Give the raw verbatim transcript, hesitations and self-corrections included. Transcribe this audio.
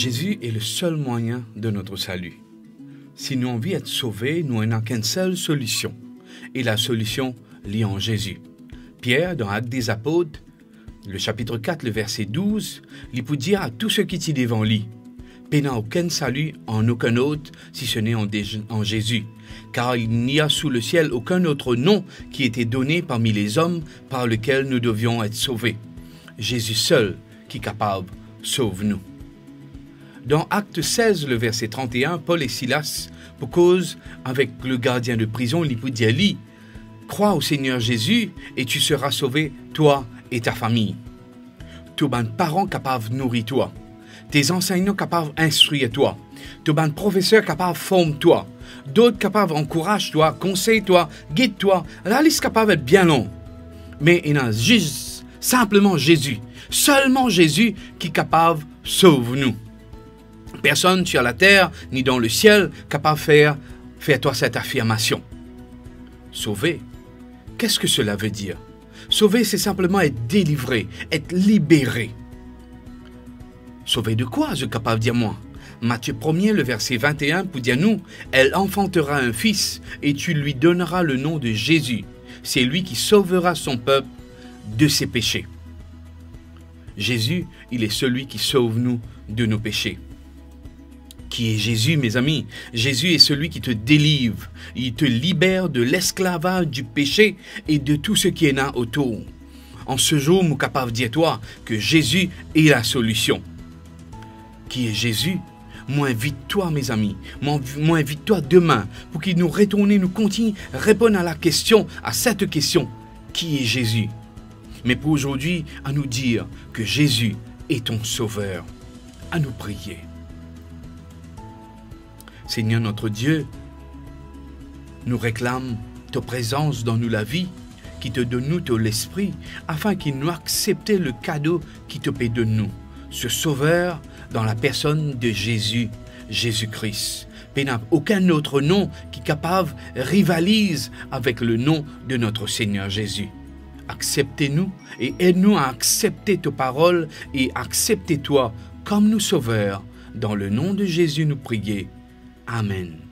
Jésus est le seul moyen de notre salut. Si nou anvi et sove, nou ena ki enn sel solision, e la solision li an Zezi. Pier, dan Actes des Apôtres, le chapitre quatre, le verset douze, li pou dir a tou seki ti devan li, pena okenn sali an okenn lot, si ce n'est en Dé-, en Jésus, car il n'y a sous le ciel aucun autre nom qui était donné parmi les hommes par lequel nous devions être sauvés. Zezi sel ki kapav sov nou. Dan Actes seize, le verset trente et un, Paul e Silas pou koz avek le gardien de prison, li pou dir li, "Crois au Seigneur Jésus et tu seras sauvé, toi et ta famille." To bann paran kapav nouri twa. Tes ansegnan kapav instrir twa. To bann profeser kapav form twa. Dot kapav ankouraz twa, konsey twa, gid twa. Lalis kapav et bien long. Me ena zis, sinpleman Zezi. Selman Zezi ki kapav sov nou. Personn sur la terre ni dans le ciel kapav fer, fer twa set afirmasion. Sove, qu'est-ce que cela veut dire? Sove, se sinpleman et delivre, et libere. Sove de kwa, zot kapav dir mwa? Matie premie, le verset vingt et un pou dir nou, "Elle enfantera un fils et tu lui donneras le nom de Jésus. C'est lui qui sauvera son peuple de ses péchés." Jésus, il est celui qui sauve nous de nos péchés. Qui est Jésus, mes amis? Jésus est celui qui te délivre. Il te libère de l'esclavage du péché et de tout ce qui est là autour. En ce jour, mo kapav dir twa ke Zezi est la solision. Qui est Jésus? Mo invit twa, mes amis, mo, mo invit twa demin pou ki nou retourne, nou kontign reponn a la kestion, a set kestion, qui est Jésus? Me pou azordi, anou dir ke Zezi est ton Sauveur. Anou priye. Seigneur notre Dieu, nou reklam to prezans dan nou lavi, ki to donn nou to Lespri, afin ki nou aksepte le kado ki to pe donn nou, ce Sauveur, dans la personne de Jésus, Jésus-Christ. Pena okenn lot nom ki kapav rivaliz avek le nom de notre Seigneur Jésus. Aksepte nou e ed nou a aksepte to parol e aksepte twa kom nou Sover. Dan le nom de Jésus nou priye. Amen.